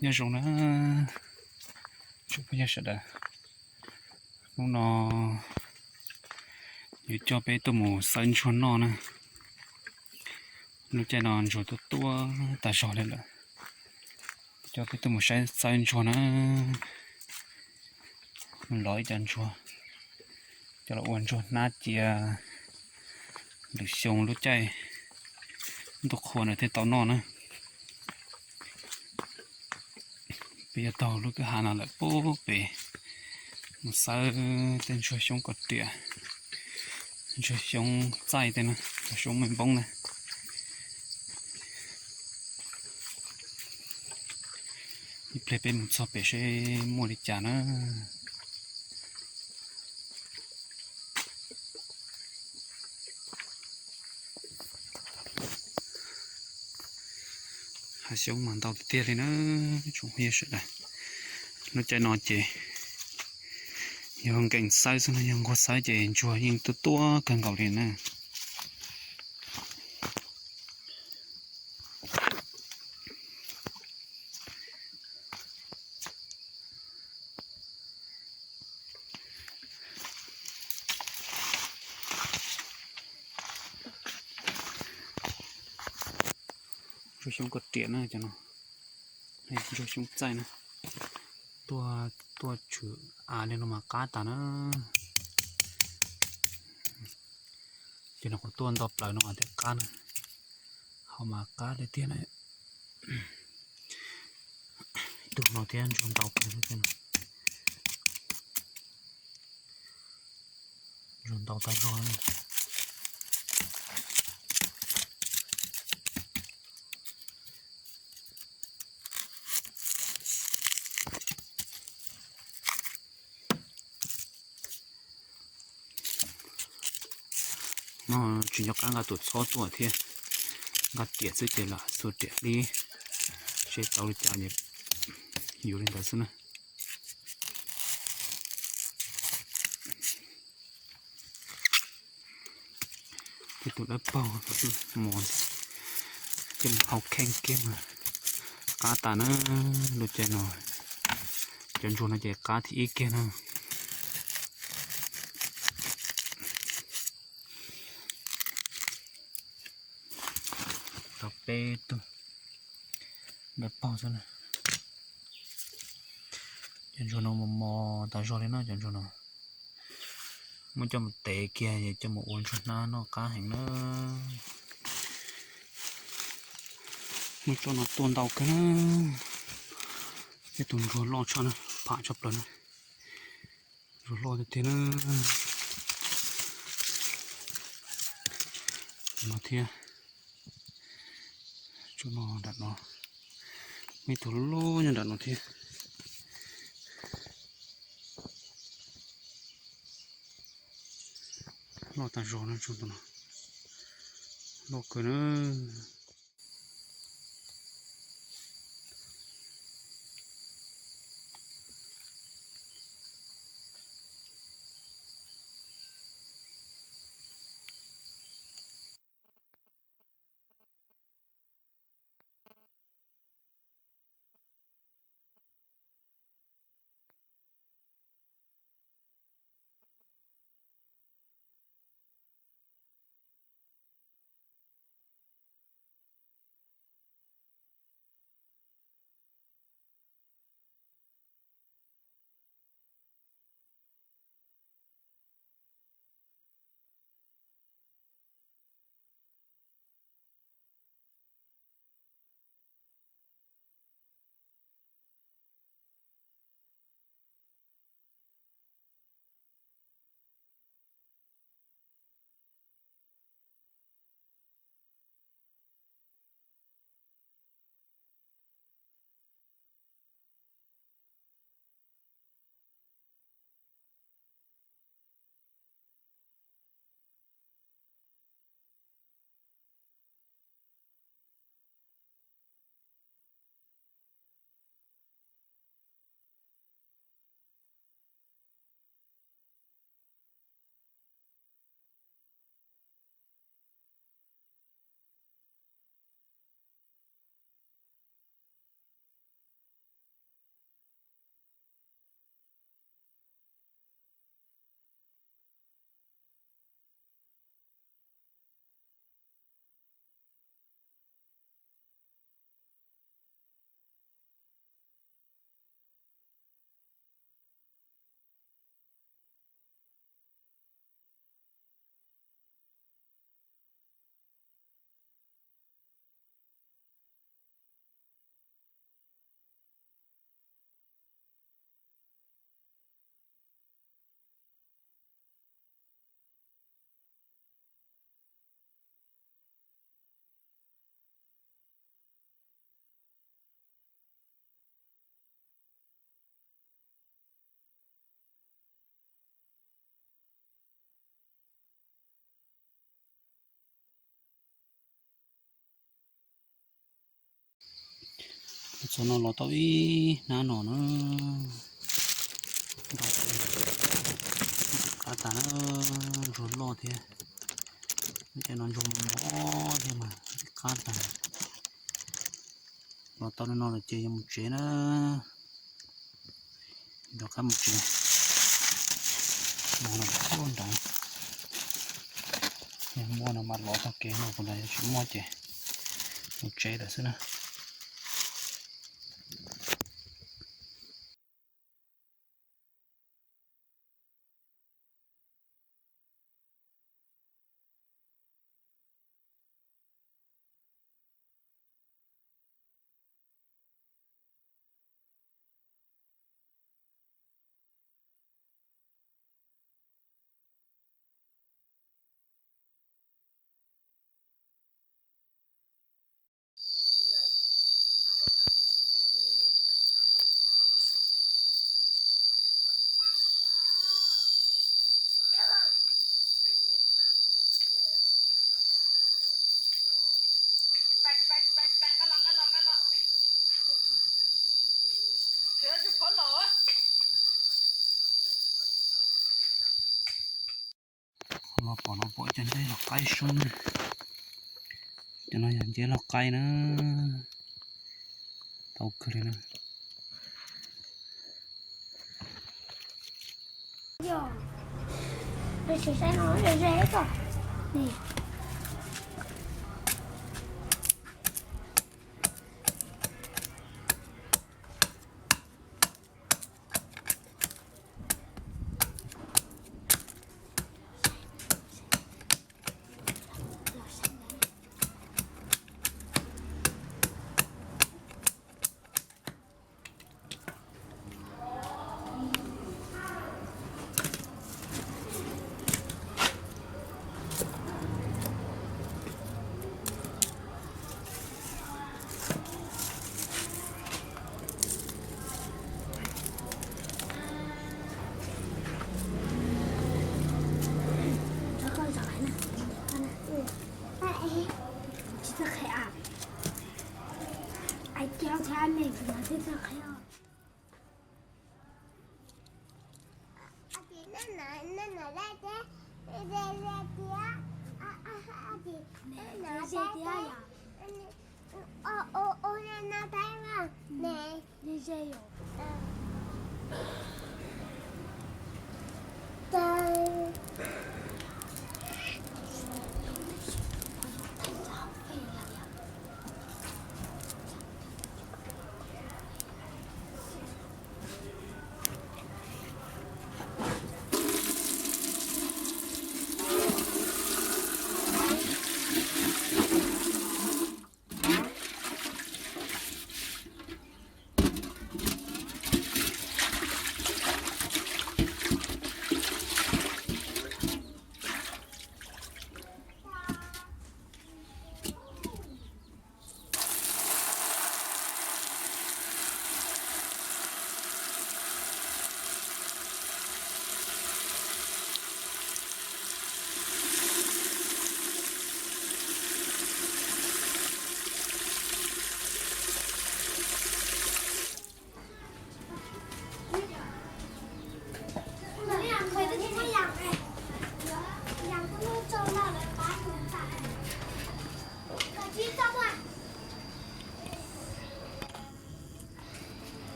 Nyob zoo na, tsoom phooj ywg sawv daws, hnub no yuav coj peb tuaj mus xawb ntsuag noj na. Lub caij no ntsuag tuaj tuaj tas zog li lawm, coj peb tuaj mus saib xawb ntsuag na. Lov ib co ntsuag coj los ua ntsuag hnab cia lwm xyoo lub caij ntuj qhua no thiaj tau noj na. Peb yuav taug lub kwj ha no lawm pub pem mus xawb tej ntsuag xyoob kos riam, ntsuag xyoob txaij tej na, ntsuag xyoob me npoob na. Ib pliag peb mus txog pem seb muaj li cas na. Hav xyoob mas ntau tiag tiag li na, tsoom phooj ywg sawv daws. Lub caij no ces yog nkees xawb xwb na, yog nquag xawb ces ntsuag yeej tuaj tuaj kawg nkaus li na. Ntsuag xyoob kos riam na, cov no ntsuag xyoob txaij na. Tuaj, tuaj tshwm av li no mas qab tas na. Ces nws kuj tuaj nto plaws no mas thiaj qab na. Ho mas qab tiag tiag na. Tus no thiab ntsuag ntau kawg, ntsuag ntau tag zog. No tsis nco qab nqa tus txhob tuaj thiab, nqa riam xwb ces lam xuas riam dib, seb tau li cas yuav li ntawd xwb na. Tej tus dawb paug, tus mos, ces mus hau kheej kiag mas qab tas na. Lub caij no cov ntsuag no ces qab thib ib kiag na. Tau peb tug dawb paug xwb na. Cov ntsuag no mos mos tas zog li no, cov ntsuag no muab coj mus tev kiag es coj mus ua ntsuag hnab noj qab heev na. Muab cov no tuaj ntau kawg na. Tej tus ntsuag loj tshaj na, pham tshaj plaws na. Ntsuag loj tiag tiag na. No thiab, tsob no nram no, muaj ib tug loj loj nyob nram no thiab. Loj tas zog na, tsob no loj kawg na. Tau no los tau ib hnab no na, qab tas na, ntsuag loj thiab. Cov no ntsuag mos thiab mas qab tas. Los tau no los ces yuav mus tsev na. Rov qab mus tsev. Mus no puag nrad. Yog muaj no mas lov tog kev no, kuv nrad yuav tsis muaj ces mus tsev lawm xwb na. Los pom no pom cov nceb los qaib sub na. Cov no yog nceb los qaib na. Tau kawg li na.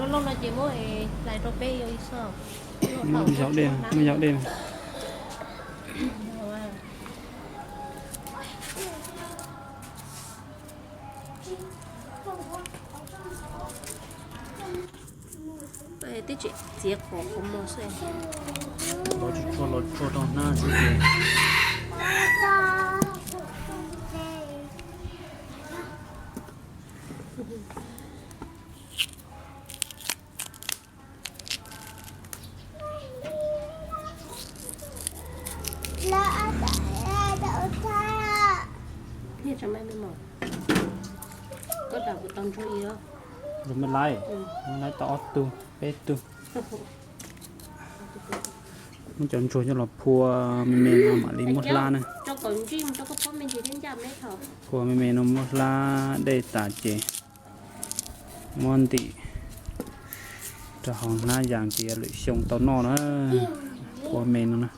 Loj loj no ces muab hlais rau peb ib xoj. Muab ib zaug dej, muab ib zaug dej. Twb tsis txiav qos kuv mus xwb. Los tsuag tsuag, los tsuag rau hnab xwb ces. Niag tseem me me mos, koj dam kuv tau ntsuag ib lub. Ntsuag me laib, me laib tau ob tug peb tug. Muab cov ntsuag coj los phua me me no mam li muab hlab na. Phua me me no muab hlab dej tas ces muab ntim rau hauv hnab yas ces lwm xyoo tau noj na. Phua me no na.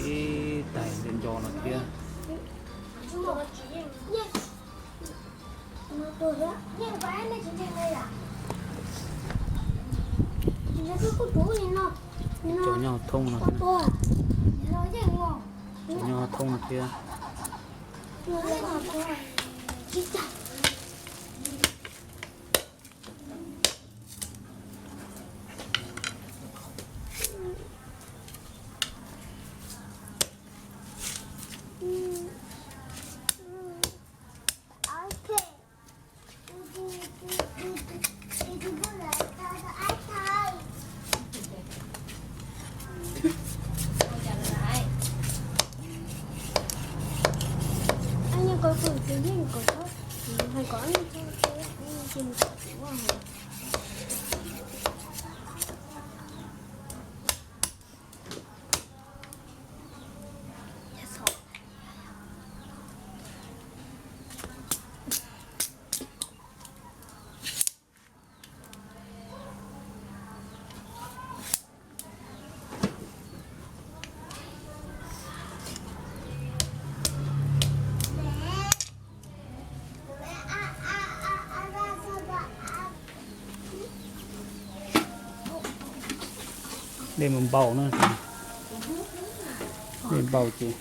Ib tais nco no thiab. Cov nyob thoob no, cov nyob thoob no thiab. Dej mus npau na, dej npau ces.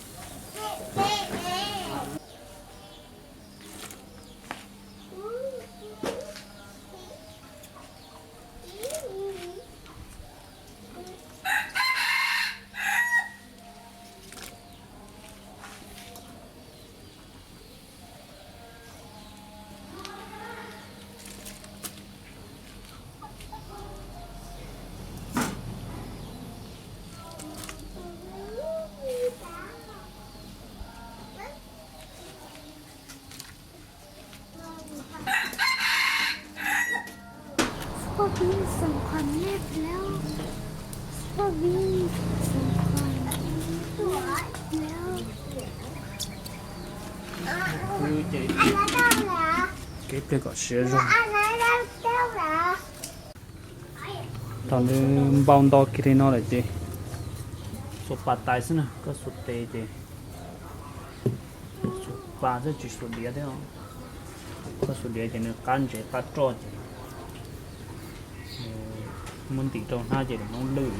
Kev pliag kom siav zog. Thaum nws npau nto kiag li no lawm ces xuas pas tais xwb na, koj xuas tes ces xuas pas xwb tsis xuas diav thiab. Koj xuas diav ces nws qab ntsev qab roj ces muab ntim rau hnab ces lwm hnub lwj.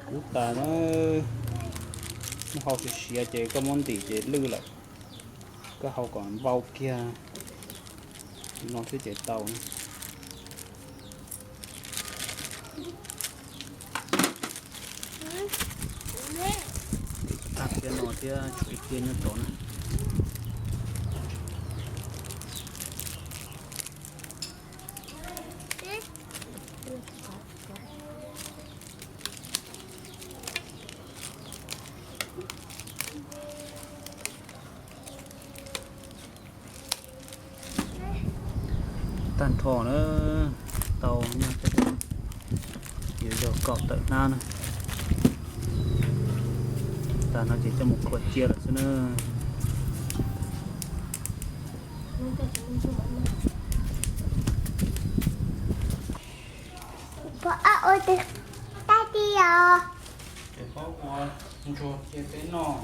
Kub tas na, muab hau siav siav ces koj muab ntim ces lwj lawm. Koj hau kom npau kiag no xwb ces tau. Tag thiab no thiab tshuav ib tiag nyob tod na. Tag nrho na, tau nyob, yuav yog kaum tawm hnab na. Tag no ces coj mus khuam cia lawm xwb na. Pov ua tais ti os. Paub ua ntsuag cia peb noj.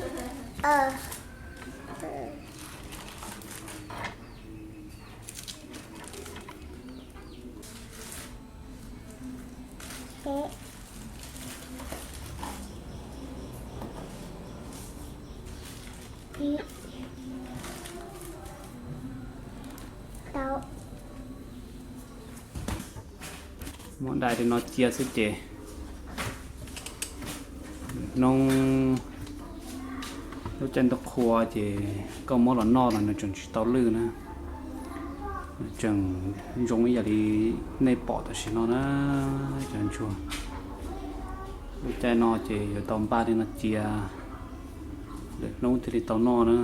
Muab dai li no cia xwb ces lwm hnub lub caij ntuj qhua ces koj muab los noj los nws tseem tsis tau lwj na. Nws tseem zoo ib yam li nej pom tam sim no na, cov ntsuag. Lub caij no ces yuav tau npaj li no cia, lwm hnub thiaj li tau noj na.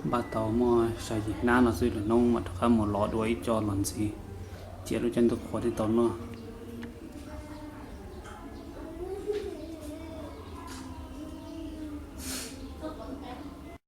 Npaj tau muaj xya yim hnab no xwb, lwm hnub mam rov qab mus lov dua ib co los ntxiv, cia lub caij ntuj qhua thiaj tau noj.